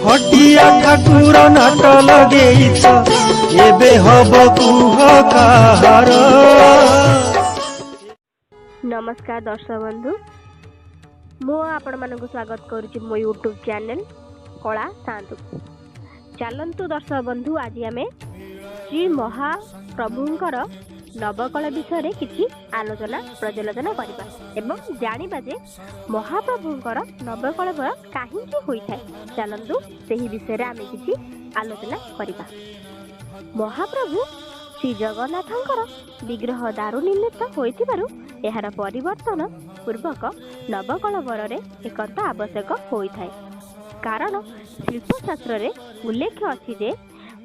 ହଟିଆ ଠାକୁର ନାଟ ଲଗେଇଛ, ଏବେ ହବ କୁହ କାହାର? ନମସ୍କାର ଦର୍ଶକ ବନ୍ଧୁ, ମୁଁ ଆପଣମାନଙ୍କୁ ସ୍ୱାଗତ କରୁଛି ମୋ ୟୁଟ୍ୟୁବ୍ ଚ୍ୟାନେଲ୍ କଳା ସାଆନ୍ତକୁ। ଚାଲନ୍ତୁ ଦର୍ଶକ ବନ୍ଧୁ, ଆଜି ଆମେ ଶ୍ରୀ ମହାପ୍ରଭୁଙ୍କର ନବକଳ ବିଷୟରେ କିଛି ଆଲୋଚନା ପର୍ଯ୍ୟାଲୋଚନା କରିବା ଏବଂ ଜାଣିବା ଯେ ମହାପ୍ରଭୁଙ୍କର ନବକଳେବର କାହିଁକି ହୋଇଥାଏ। ଚାଲନ୍ତୁ, ସେହି ବିଷୟରେ ଆମେ କିଛି ଆଲୋଚନା କରିବା। ମହାପ୍ରଭୁ ଶ୍ରୀ ଜଗନ୍ନାଥଙ୍କର ବିଗ୍ରହ ଦାରୁ ନିର୍ମିତ ହୋଇଥିବାରୁ ଏହାର ପରିବର୍ତ୍ତନ ପୂର୍ବକ ନବକଳେବରରେ ଏକାନ୍ତ ଆବଶ୍ୟକ ହୋଇଥାଏ। କାରଣ ଶିଳ୍ପଶାସ୍ତ୍ରରେ ଉଲ୍ଲେଖ ଅଛି ଯେ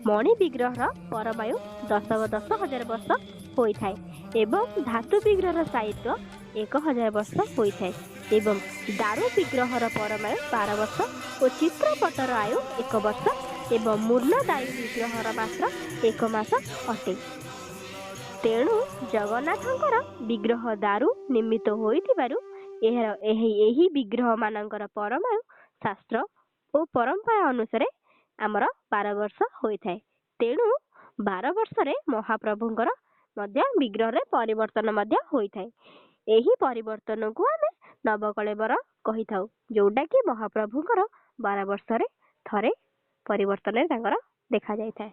ମଣି ବିଗ୍ରହର ପରମାୟୁ 10,000 ବର୍ଷ ହୋଇଥାଏ ଏବଂ ଧାତୁ ବିଗ୍ରହର ସ୍ଥାୟିତ୍ୱ 1000 ବର୍ଷ ହୋଇଥାଏ ଏବଂ ଦାରୁ ବିଗ୍ରହର ପରମାୟୁ 12 ବର୍ଷ ଓ ଚିତ୍ରପଟର ଆୟୁ 1 ବର୍ଷ ଏବଂ ମୃଣ୍ମୟୀ ବିଗ୍ରହର ମାତ୍ର 1 ମାସ ଅଟେ। ତେଣୁ ଜଗନ୍ନାଥଙ୍କର ବିଗ୍ରହ ଦାରୁ ନିର୍ମିତ ହୋଇଥିବାରୁ ଏହାର ଏହି ବିଗ୍ରହମାନଙ୍କର ପରମାୟୁ ଶାସ୍ତ୍ର ଓ ପରମ୍ପରା ଅନୁସାରେ ଆମର 12 ବର୍ଷ ହୋଇଥାଏ। ତେଣୁ 12 ବର୍ଷରେ ମହାପ୍ରଭୁଙ୍କର ମଧ୍ୟ ବିଗ୍ରହରେ ପରିବର୍ତ୍ତନ ମଧ୍ୟ ହୋଇଥାଏ। ଏହି ପରିବର୍ତ୍ତନକୁ ଆମେ ନବକଳେବର କହିଥାଉ, ଯୋଉଟାକି ମହାପ୍ରଭୁଙ୍କର 12 ବର୍ଷରେ ଥରେ ପରିବର୍ତ୍ତନରେ ତାଙ୍କର ଦେଖାଯାଇଥାଏ।